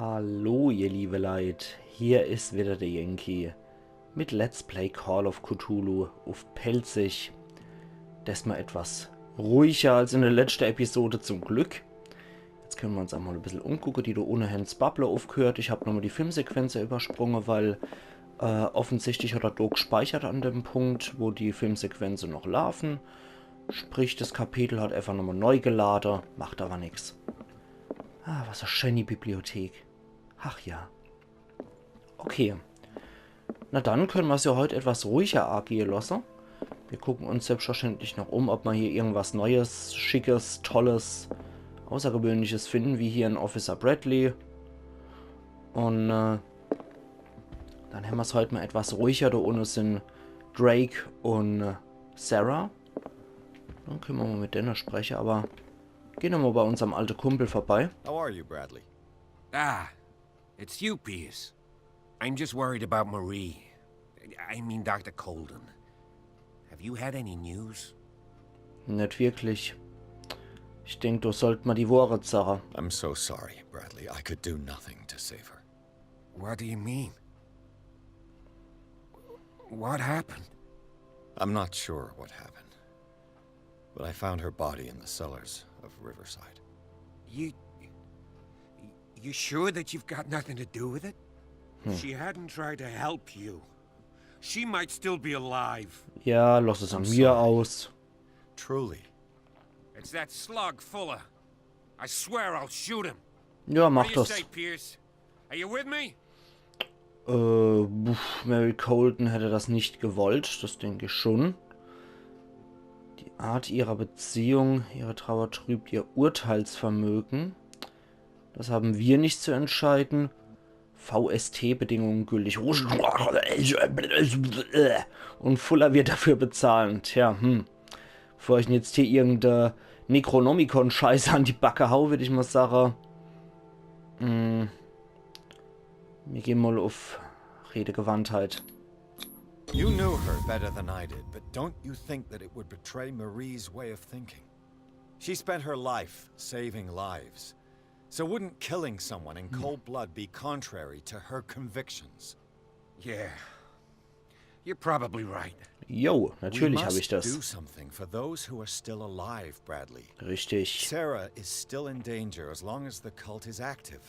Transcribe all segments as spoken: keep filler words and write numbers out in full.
Hallo, ihr liebe Leit, hier is wieder der Yankee mit Let's Play Call of Cthulhu uff Pälzisch. Desmal etwas ruhiger als in der letschte Episode, zum Glück. Jetzt könne mer uns emol e bissel umgucke. Die do unne hen's Babble uffgehört. Ich hab nochmol die Filmsequenz übersprunge, weil äh, offensichtlich hat er do gespeichert an dem Punkt, wo die Filmsequenze noch laafe. Sprich, das Kapitel hat einfach nochmol neu gelade, macht aber nix. Ah, was e schöni Bibliothek. Ach ja. Okay. Na dann könne mer's ja heut etwas ruhiger agehe losse. Wir gucken uns selbstverständlich noch um, ob mer hier irgendwas Neues, Schickes, Tolles, Außergewöhnliches finden, wie hier en Officer Bradley. Un äh, dann hämmer's heut mol etwas ruhiger. Do unne sin Drake un äh, Sarah. Dann könne mer mol mit denne spreche, aber gehn mer mol bei unserm alte Kumpel vorbei. How are you, Bradley? Ah, it's you, Pierce. I'm just worried about Marie. I mean, Doctor Colden. Have you had any news? Net wirklich. Ich denk, do sollt mer die Wohret sage. I'm so sorry, Bradley. I could do nothing to save her. What do you mean? What happened? I'm not sure what happened, but I found her body in the cellars of Riverside. You. You sure that you've got nothing to do with it? If she hadn't tried to help you, she might still be alive. Ja, lass es an mir aus. Truly. It's that slug, Fuller. I swear I'll shoot him. Ja, What mach do you das. Say, Pierce? Are you with me? Äh, pf, Mary Colden hätte das nicht gewollt, das denk ich schon. Die Art ihrer Beziehung, ihre Trauer trübt ihr Urteilsvermögen. Das haben wir nicht zu entscheiden. V S T-Bedingungen gültig. Und Fuller wird dafür bezahlen. Tja, hm. Bevor ich jetzt hier irgendeine Necronomicon-Scheiße an die Backe hau, würd ich mal sagen. Hm. Wir gehen mal auf Redegewandtheit. You knew her better than I did, but don't you think that it would betray Marie's way of thinking? She spent her life saving lives, so wouldn't killing someone in cold blood be contrary to her convictions? Yeah. You're probably right. Jo, natürlich We habe must ich das. Do something for those who are still alive, Bradley. Richtig. Sarah is still in danger as long as the cult is active.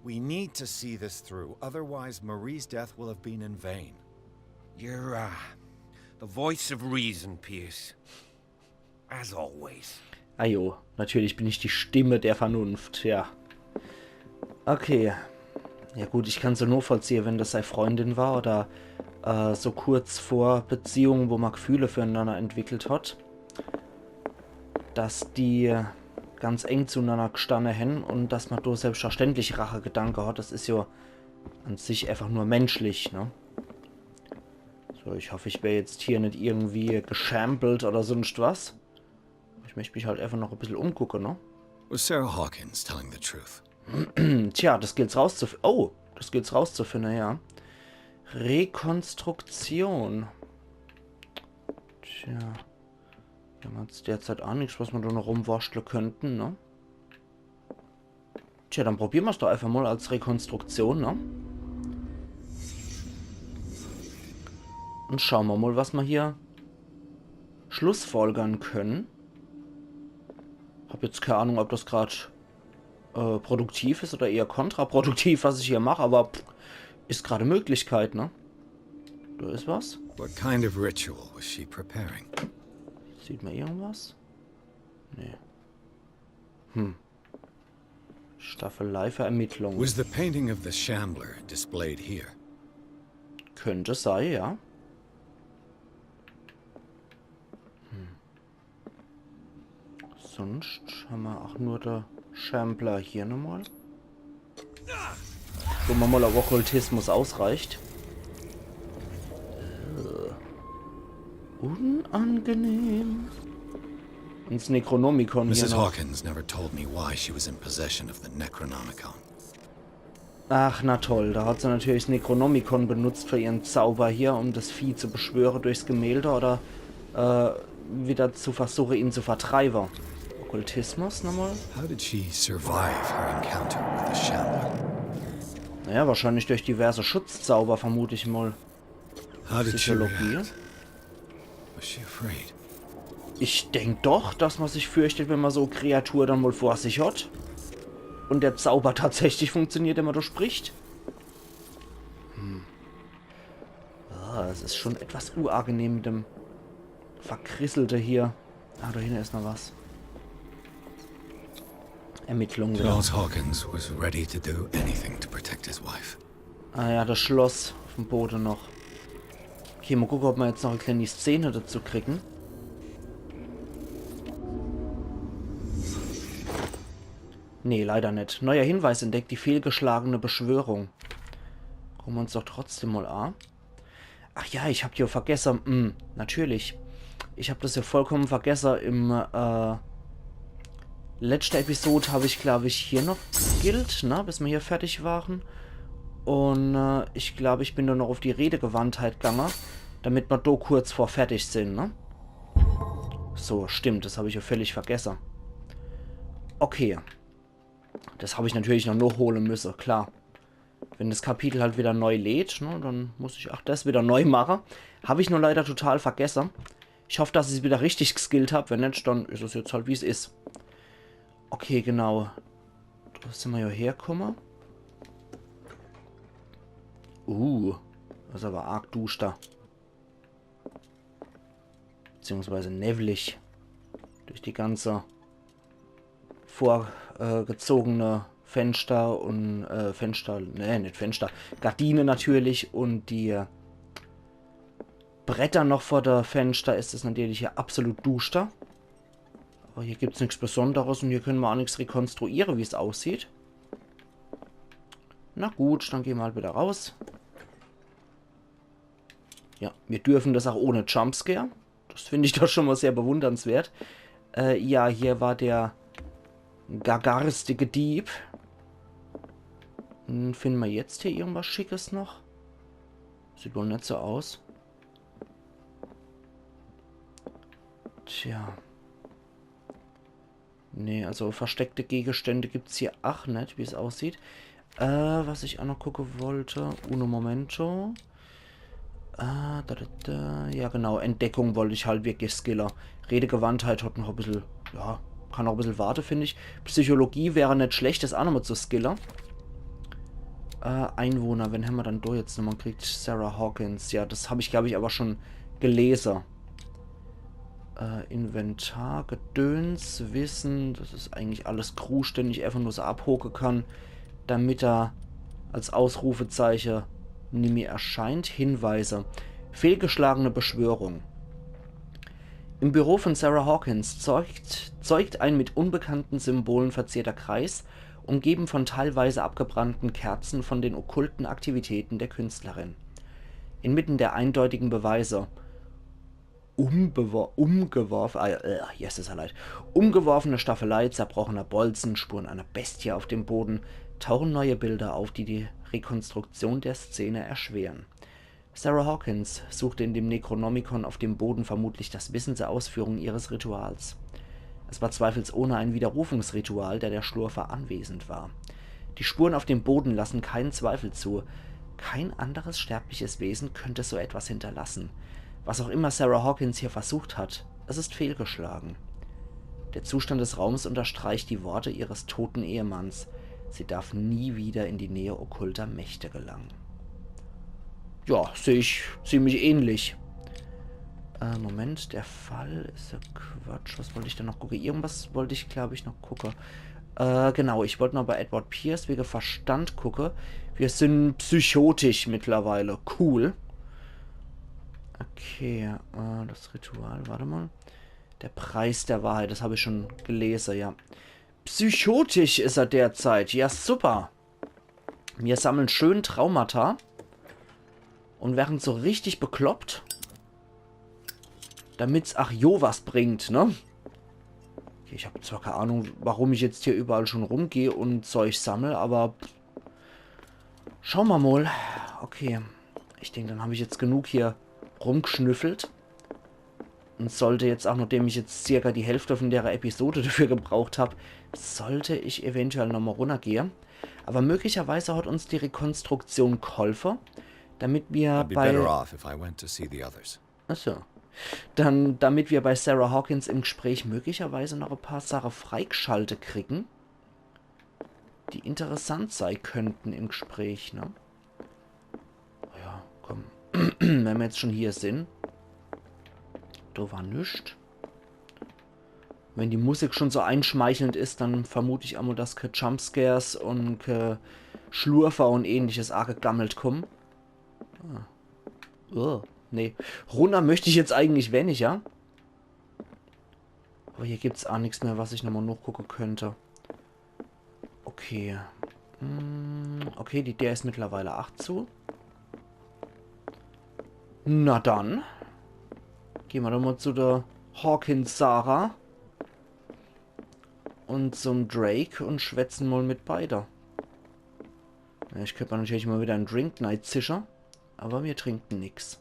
We need to see this through, otherwise Marie's death will have been in vain. You're, uh, the voice of reason, Pierce. As always. Ajo, natürlich bin ich die Stimme der Vernunft, ja. Okay. Ja gut, ich kann's ja nachvollziehen, wenn das sei Freundin war oder äh, so kurz vor Beziehung, wo man Gefühle füreinander entwickelt hat, dass die ganz eng zueinander gestanden haben und dass man da selbstverständlich Rachegedanke hat. Das ist ja an sich einfach nur menschlich, ne? So, ich hoffe, ich wär jetzt hier nicht irgendwie geschambelt oder sonst was. Ich möchte mich halt einfach noch ein bisschen umgucken, ne? Was Sarah Hawkins telling the truth? Tja, das gilt's rauszufinden. Oh, das gilt's rauszufinden, ja. Rekonstruktion. Tja. Wir haben jetzt derzeit auch nichts, was wir da noch rumwurschteln könnten, ne? Tja, dann probieren wir's doch einfach mal als Rekonstruktion, ne? Und schauen wir mal, was wir hier schlussfolgern können. Hab jetzt keine Ahnung, ob das grad äh, produktiv ist oder eher kontraproduktiv, was ich hier mache, aber pff, ist gerade Möglichkeit, ne? Da ist was. What kind of ritual was she preparing? Sieht man irgendwas? Nee. Hm. Staffelei für Ermittlungen. Was the painting of the Shambler displayed here? Könnte sein, ja. Hm. Sonst haben wir auch nur der Shambler hier nochmal. Schauen wir mal, ob Okkultismus ausreicht. Äh, unangenehm. Und das Necronomicon hier Missus noch. Hawkins never told me why she was in possession of the Necronomicon. Ach, na toll, da hat sie natürlich das Necronomicon benutzt für ihren Zauber hier, um das Vieh zu beschwören durchs Gemälde oder äh, wieder zu versuchen, ihn zu vertreiben. Okkultismus nochmal? How did she survive her encounter with the Shambler? Naja, wahrscheinlich durch diverse Schutzzauber, vermut ich mal. How did she Psychologie. react? Was she afraid? Ich denk doch, dass man sich fürchtet, wenn man so Kreatur dann mal vor sich hat. Und der Zauber tatsächlich funktioniert, wenn man da spricht. Hm. Ah, es ist schon etwas unangenehm mit dem Verkrisselte hier. Ah, da hinten ist noch was. Ermittlung wieder. Charles Hawkins was ready to do anything to protect his wife. Ah ja, das Schloss vom Boden noch. Okay, mal gucken, ob wir jetzt noch eine kleine Szene dazu kriegen. Nee, leider nicht. Neuer Hinweis entdeckt, die fehlgeschlagene Beschwörung. Gucken wir uns doch trotzdem mal an. Ach ja, ich hab hier vergessen. Hm, natürlich. Ich hab das ja vollkommen vergessen. Im äh, letzte Episode habe ich, glaube ich, hier noch geskillt, ne, bis wir hier fertig waren. Und äh, ich glaube, ich bin dann noch auf die Redegewandtheit gegangen, damit wir da kurz vor fertig sind, ne? So, stimmt, das habe ich ja völlig vergessen. Okay. Das habe ich natürlich noch nachholen müssen, klar. Wenn das Kapitel halt wieder neu lädt, ne, dann muss ich auch das wieder neu machen. Habe ich nur leider total vergessen. Ich hoffe, dass ich es wieder richtig geskillt habe. Wenn nicht, dann ist es jetzt halt, wie es ist. Okay, genau. Da sind wir ja hergekommen. Uh, das ist aber arg duster. Beziehungsweise neblig. Durch die ganze vorgezogene Fenster und, äh, Fenster, nee, nicht Fenster, Gardine natürlich und die Bretter noch vor der Fenster ist es natürlich hier absolut duster. Aber hier gibt's nichts Besonderes und hier können wir auch nichts rekonstruieren, wie es aussieht. Na gut, dann gehen wir halt wieder raus. Ja, wir dürfen das auch ohne Jumpscare. Das finde ich doch schon mal sehr bewundernswert. Äh, ja, hier war der gargarstige Dieb. Hm, finden wir jetzt hier irgendwas Schickes noch? Sieht wohl nicht so aus. Tja. Nee, also versteckte Gegenstände gibt's hier auch nicht, wie es aussieht. Äh, was ich auch noch gucken wollte. Uno momento. Äh, da, da, da. Ja, genau. Entdeckung wollte ich halt wirklich skillen. Redegewandtheit hat noch ein bisschen, ja, kann noch ein bisschen warten, finde ich. Psychologie wäre nicht schlecht, das auch nochmal zu skillen. Äh, Einwohner, wen haben wir dann da jetzt nochmal gekriegt? Sarah Hawkins. Ja, das habe ich, glaube ich, aber schon gelesen. Äh, Inventar, Gedöns, Wissen, das ist eigentlich alles Kruscht, den ich einfach nur so abhoken kann, damit er als Ausrufezeichen nimmi erscheint. Hinweise. Fehlgeschlagene Beschwörung. Im Büro von Sarah Hawkins zeugt, zeugt ein mit unbekannten Symbolen verzierter Kreis, umgeben von teilweise abgebrannten Kerzen, von den okkulten Aktivitäten der Künstlerin. Inmitten der eindeutigen Beweise umbewo- umgeworf-, ah, äh, yes, ist er leid. Umgeworfene Staffelei, zerbrochener Bolzen, Spuren einer Bestie auf dem Boden, tauchen neue Bilder auf, die die Rekonstruktion der Szene erschweren. Sarah Hawkins suchte in dem Necronomicon auf dem Boden vermutlich das Wissen zur Ausführung ihres Rituals. Es war zweifelsohne ein Widerrufungsritual, da der Schlurfer anwesend war. Die Spuren auf dem Boden lassen keinen Zweifel zu. Kein anderes sterbliches Wesen könnte so etwas hinterlassen. Was auch immer Sarah Hawkins hier versucht hat, es ist fehlgeschlagen. Der Zustand des Raums unterstreicht die Worte ihres toten Ehemanns. Sie darf nie wieder in die Nähe okkulter Mächte gelangen. Ja, sehe ich ziemlich ähnlich. Äh, Moment, der Fall ist ja Quatsch. Was wollte ich denn noch gucken? Irgendwas wollte ich, glaube ich, noch gucken. Äh, genau, ich wollte noch bei Edward Pierce wegen Verstand gucken. Wir sind psychotisch mittlerweile. Cool. Okay, äh, das Ritual, warte mal. Der Preis der Wahrheit, das habe ich schon gelesen, ja. Psychotisch ist er derzeit. Ja, super. Wir sammeln schön Traumata und werden so richtig bekloppt, damit's ach jo was bringt, ne? Okay, ich habe zwar keine Ahnung, warum ich jetzt hier überall schon rumgehe und Zeug sammle, aber schauen wir mal. Okay, ich denke, dann habe ich jetzt genug hier rumgeschnüffelt. Und sollte jetzt auch, nachdem ich jetzt circa die Hälfte von der Episode dafür gebraucht habe, sollte ich eventuell nochmal runtergehen. Aber möglicherweise hat uns die Rekonstruktion geholfen, damit wir I'd be bei better off if I went to see the others. Ach so. Dann, damit wir bei Sarah Hawkins im Gespräch möglicherweise noch ein paar Sachen freigeschaltet kriegen, die interessant sein könnten im Gespräch, ne? Ja, komm. Wenn wir jetzt schon hier sind. Da war nix. Wenn die Musik schon so einschmeichelnd ist, dann vermute ich einmal, dass keine Jumpscares und keine Schlurfer und ähnliches angegammelt kommen. Ah. Oh, nee. Runter möchte ich jetzt eigentlich weniger. Aber hier gibt's auch nichts mehr, was ich nochmal nachgucken könnte. Okay. Hm, okay, die Tür ist mittlerweile auch zu. Na dann. Gehen wir doch mal zu der Hawkins Sarah und zum Drake und schwätzen mal mit beide. Ja, ich könnte natürlich mal wieder einen Drink neizischen, aber wir trinken nix.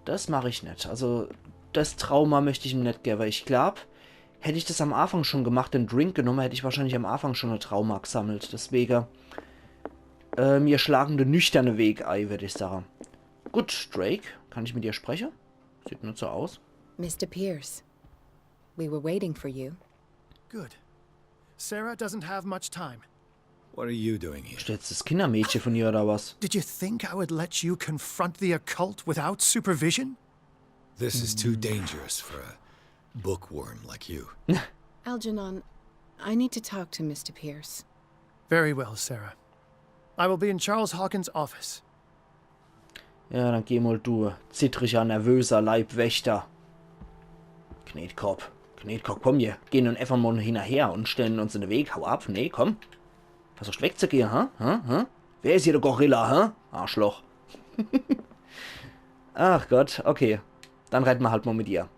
Das mache ich nicht. Also, das Trauma möchte ich ihm nicht geben. Ich glaub, hätte ich das am Anfang schon gemacht, den Drink genommen, hätte ich wahrscheinlich am Anfang schon ein Trauma gesammelt. Deswegen, äh, wir schlagen den nüchternen Weg ein, würde ich sagen. Gut, Drake, kann ich mit dir sprechen? Sieht nur so aus. Mister Pierce, we were waiting for you. Good. Sarah doesn't have much time. What are you doing here? Ist jetzt das Kindermädchen von ihr oder was? Did you think I would let you confront the occult without supervision? This is too dangerous for a bookworm like you. Algernon, I need to talk to Mister Pierce. Very well, Sarah. I will be in Charles Hawkins' office. Ja, dann geh mal, du zittriger, nervöser Leibwächter. Knetkopp, Knetkopp, komm hier. Gehen uns einfach mal hinterher und stellen uns in den Weg. Hau ab, nee, komm. Versuchst wegzugehen, hä? Hä? Hä? Wer ist hier der Gorilla, hä? Arschloch. Ach Gott, okay. Dann reden wir halt mal mit ihr.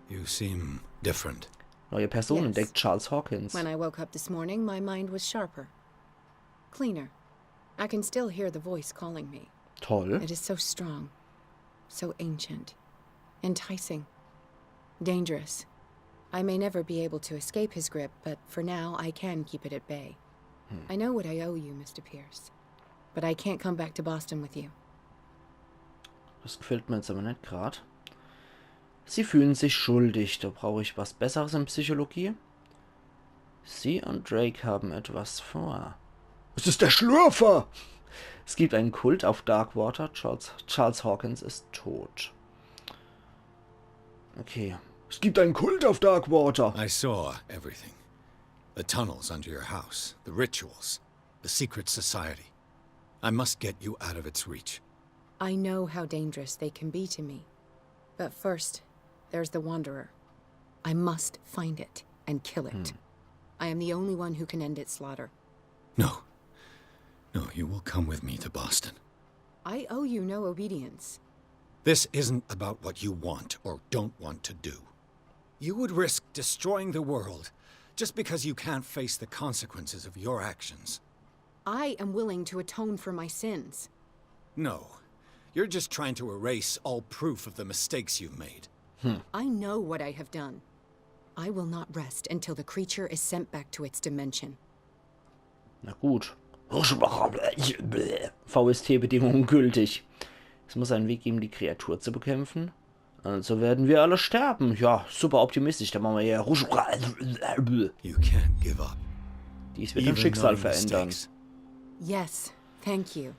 You seem different. Neue Person Yes. entdeckt, Charles Hawkins. When I woke up this morning, my mind was sharper, cleaner. I can still hear the voice calling me. Toll. It is so strong, so ancient, enticing, dangerous. I may never be able to escape his grip, but for now I can keep it at bay. I know what I owe you, Mister Pierce, but I can't come back to Boston with you. Das gefällt mir jetzt aber nicht grad. Sie fühlen sich schuldig. Da brauche ich was Besseres in Psychologie. Sie und Drake haben etwas vor. Es ist der Schlürfer! Es gibt einen Kult auf Darkwater. Charles, Charles Hawkins ist tot. Okay. Es gibt einen Kult auf Darkwater. I saw everything. The tunnels under your house, the rituals, the secret society. I must get you out of its reach. I know how dangerous they can be to me. But first, there's the Wanderer. I must find it and kill it. I am the only one who can end its slaughter. No. No, you will come with me to Boston. I owe you no obedience. This isn't about what you want or don't want to do. You would risk destroying the world just because you can't face the consequences of your actions. I am willing to atone for my sins. No. You're just trying to erase all proof of the mistakes you made. I know what I have done. I will not rest until the creature is sent back to its dimension. Na gut. V S T-Bedingungen gültig. Es muss einen Weg geben, die Kreatur zu bekämpfen. Also werden wir alle sterben. Ja, super optimistisch. Da machen wir ja. You can't give up. Dies wird dein Even Schicksal though you verändern. mistakes. Yes, thank you.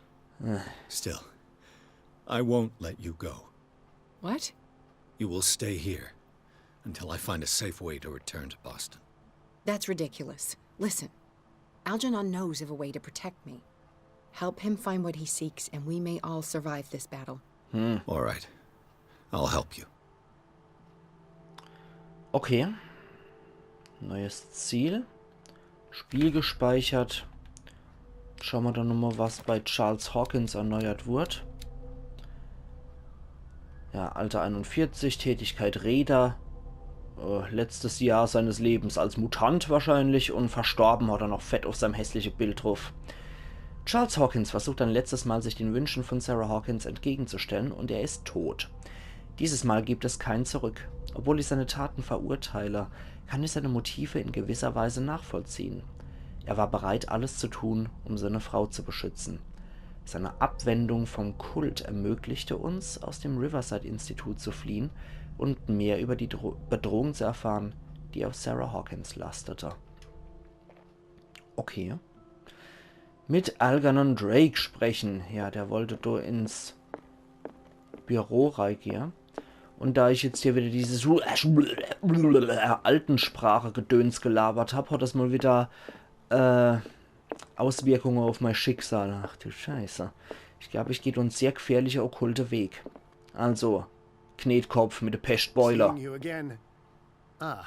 Still, I won't let you go. What? You will stay here until I find a safe way to return to Boston. That's ridiculous. Listen, Algernon knows of a way to protect me. Help him find what he seeks, and we may all survive this battle. All right. I'll help you. Okay. Neues Ziel. Spiel gespeichert. Schauen wir dann nochmal, was bei Charles Hawkins erneuert wird. Ja, Alter einundvierzig, Tätigkeit Reeder. Äh, letztes Jahr seines Lebens als Mutant wahrscheinlich und verstorben hat er noch fett auf seinem hässlichen Bild drauf. Charles Hawkins versucht ein letztes Mal, sich den Wünschen von Sarah Hawkins entgegenzustellen, und er ist tot. Dieses Mal gibt es kein Zurück. Obwohl ich seine Taten verurteile, kann ich seine Motive in gewisser Weise nachvollziehen. Er war bereit, alles zu tun, um seine Frau zu beschützen. Seine Abwendung vom Kult ermöglichte uns, aus dem Riverside-Institut zu fliehen und mehr über die Dro Bedrohung zu erfahren, die auf Sarah Hawkins lastete. Okay. Mit Algernon Drake sprechen. Ja, der wollte do ins Büro reigehe. Und da ich jetzt hier wieder dieses Altensprache-Gedöns gelabert hab, hat das mal wieder äh, Auswirkunge auf mein Schicksal. Ach du Scheiße. Ich glaub, ich geh do en sehr gefährliche, okkulte Weg. Also, Knetkopf mit de Peschtbeule. Seeing you again. Ah,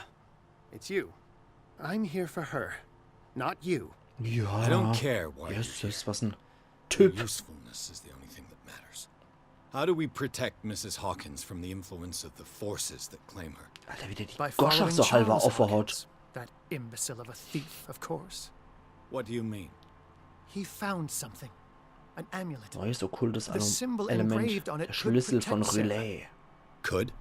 it's you. I'm here for her, not you. Ja. I don't care why you're Yes, yes, was en here. Your Typ. Usefulness is the only thing that matters. How do we protect Missus Hawkins from the influence of the forces that claim her? Alter, wie der die By Gosch following so halber Charles offe hat. Hawkins, that imbecile of a thief, of course. What do you mean? He found something. An amulet. Neues okkultes The symbol Element. Engraved on it Der could Schlüssel von protect Sarah. R'lyeh. Could?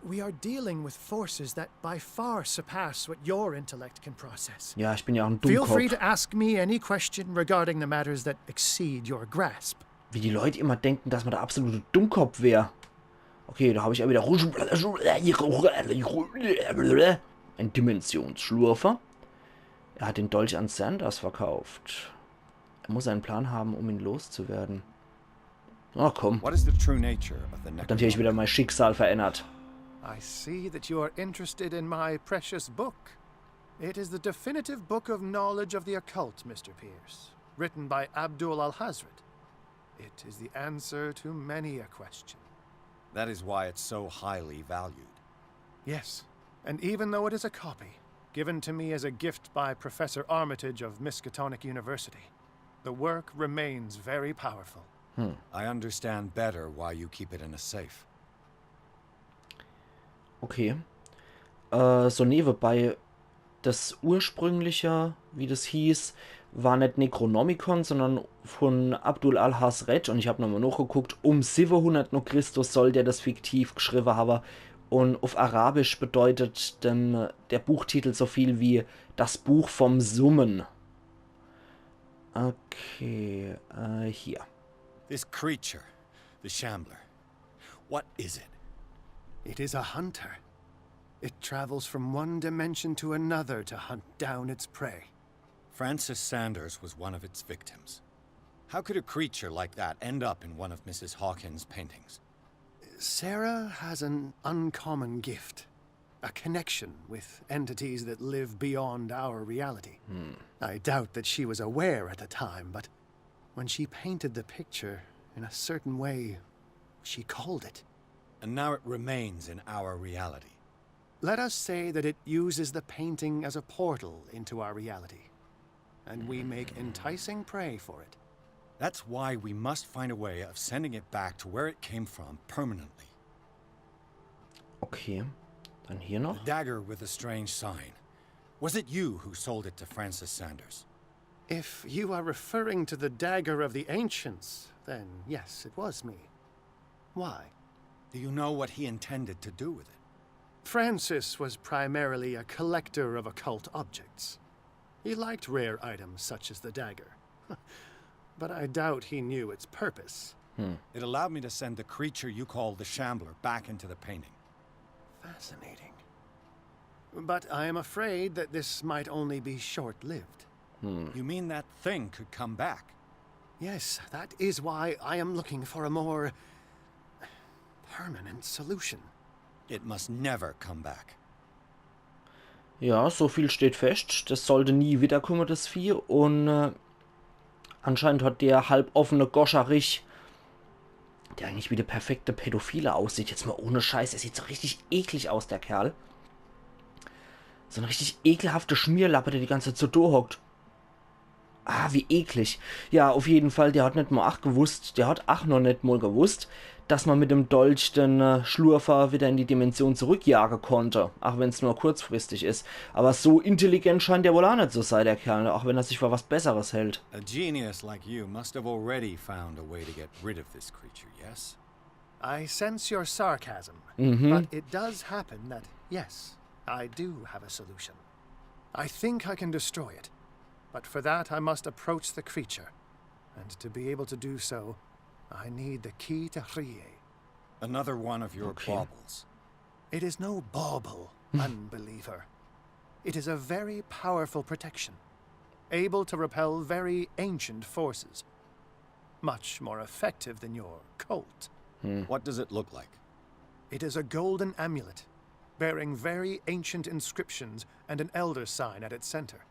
We are dealing with forces that by far surpass what your intellect can process. Ja, ich bin ja auch en Feel free Dummkopf. To ask me any question regarding the matters that exceed your grasp. Wie die Leute immer denken, dass man der absolute Dummkopf wär. Okay, da hab ich ja wieder en Dimensionsschlurfer. Er hat den Dolch an Sanders verkauft. Er muss einen Plan haben, um ihn loszuwerden. Oh, komm. What is the true nature of the Dann hätte ich wieder Necronomicon? Mein Schicksal verändert. I see that you are interested in my precious book. It is the definitive book of knowledge of the occult, Mister Pierce, written by Abdul Al Hazred. It is the answer to many a question. That is why it's so highly valued. Yes, and even though it is a copy, given to me as a gift by Professor Armitage of Miskatonic University, the work remains very powerful. I understand better why you keep it in a safe. Okay. Äh, so nebenbei, das ursprüngliche, wie das hieß, war net Necronomicon, sondern von Abdul Al-Hazred. Und ich hab nochmal nachgeguckt, um siwwehundert no Christus soll der das fiktiv geschrieben haben. Und auf Arabisch bedeutet denn der Buchtitel so viel wie das Buch vom Summen. Okay, äh, hier. This creature, the Shambler, what is it? It is a hunter. It travels from one dimension to another to hunt down its prey. Francis Sanders was one of its victims. How could a creature like that end up in one of Missus Hawkins' paintings? Sarah has an uncommon gift, a connection with entities that live beyond our reality. I doubt that she was aware at the time, but when she painted the picture in a certain way, she called it. And now it remains in our reality. Let us say that it uses the painting as a portal into our reality, and we make enticing prey for it. That's why we must find a way of sending it back to where it came from permanently. Okay. Dann hier noch. The dagger with the strange sign. Was it you who sold it to Francis Sanders? If you are referring to the Dagger of the Ancients, then yes, it was me. Why? Do you know what he intended to do with it? Francis was primarily a collector of occult objects. He liked rare items such as the dagger. But I doubt he knew its purpose. It allowed me to send the creature you call the Shambler back into the painting. Fascinating. But I am afraid that this might only be short-lived. You mean that thing could come back? Yes, that is why I am looking for a more permanent solution. It must never come back. Ja, so viel steht fest. Das sollte nie wiederkommen, das Vieh. Und äh, anscheinend hat der halboffene Goscherich, der eigentlich wie der perfekte Pädophile aussieht, jetzt mal ohne Scheiß, er sieht so richtig eklig aus, der Kerl. So en richtig ekelhafte Schmierlappe, der die ganze Zeit so do hockt. Ah, wie eklig. Ja, auf jeden Fall, der hat net mal ach gewusst, der hat ach noch net mal gewusst, dass man mit dem Dolch den äh, Schlurfer wieder in die Dimension zurückjagen konnte. Ach wenn's nur kurzfristig is. Aber so intelligent scheint der wohl ach net zu sein, der Kerl, auch wenn er sich für was Besseres hält. A genius like you must have already found a way to get rid of this creature, yes? I sense your sarcasm, Mhm. but it does happen that, yes, I do have a solution. I think I can destroy it, but for that I must approach the creature. And to be able to do so, I need the key to Hryei. Another one of your Okay. baubles. It is no bauble, unbeliever. It is a very powerful protection, able to repel very ancient forces. Much more effective than your cult. What does it look like? It is a golden amulet, bearing very ancient inscriptions and an elder sign at its center.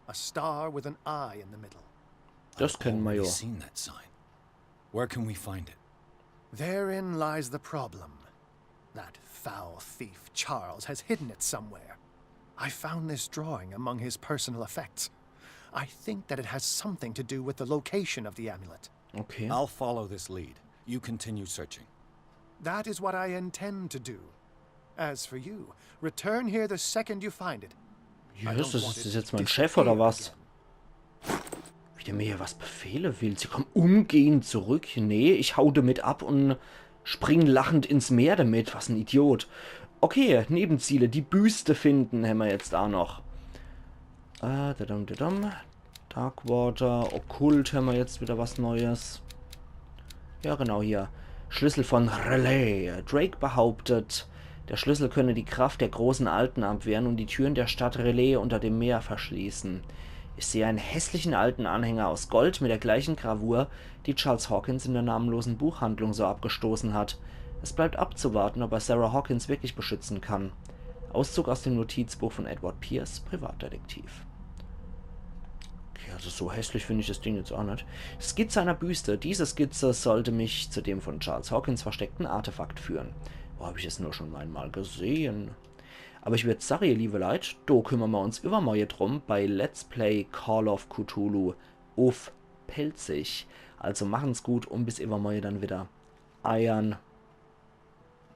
A star with an eye in the middle. Das kennen wir We've ja. Seen that sign. Where can we find it? Therein lies the problem. That foul thief Charles has hidden it somewhere. I found this drawing among his personal effects. I think that it has something to do with the location of the amulet. Okay. I'll follow this lead. You continue searching. That is what I intend to do. As for you, return here the second you find it. Ja, ist das, ist das jetzt mein Chef oder was? Wie der mir hier was befehlen will. Sie kommen umgehend zurück. Nee, ich hau damit ab und spring lachend ins Meer damit. Was ein Idiot. Okay, Nebenziele. Die Büste finden hämmer jetzt auch noch. Äh, dadum, dadum. Darkwater, Okkult hämmer jetzt wieder was Neues. Ja, genau hier. Schlüssel von R'lyeh. Drake behauptet, der Schlüssel könne die Kraft der großen Alten abwehren und die Türen der Stadt R'lyeh unter dem Meer verschließen. Ich sehe einen hässlichen alten Anhänger aus Gold mit der gleichen Gravur, die Charles Hawkins in der namenlosen Buchhandlung so abgestoßen hat. Es bleibt abzuwarten, ob er Sarah Hawkins wirklich beschützen kann. Auszug aus dem Notizbuch von Edward Pierce, Privatdetektiv. Okay, also so hässlich finde ich das Ding jetzt auch nicht. Skizze einer Büste. Diese Skizze sollte mich zu dem von Charles Hawkins versteckten Artefakt führen. Wo habe ich es nur schon einmal gesehen? Aber ich würd sagen, ihr liebe Leute, da kümmern wir uns übermorgen drum bei Let's Play Call of Cthulhu uff Pälzisch. Also machen's gut und bis übermorgen dann wieder. Eiern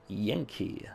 Yankee.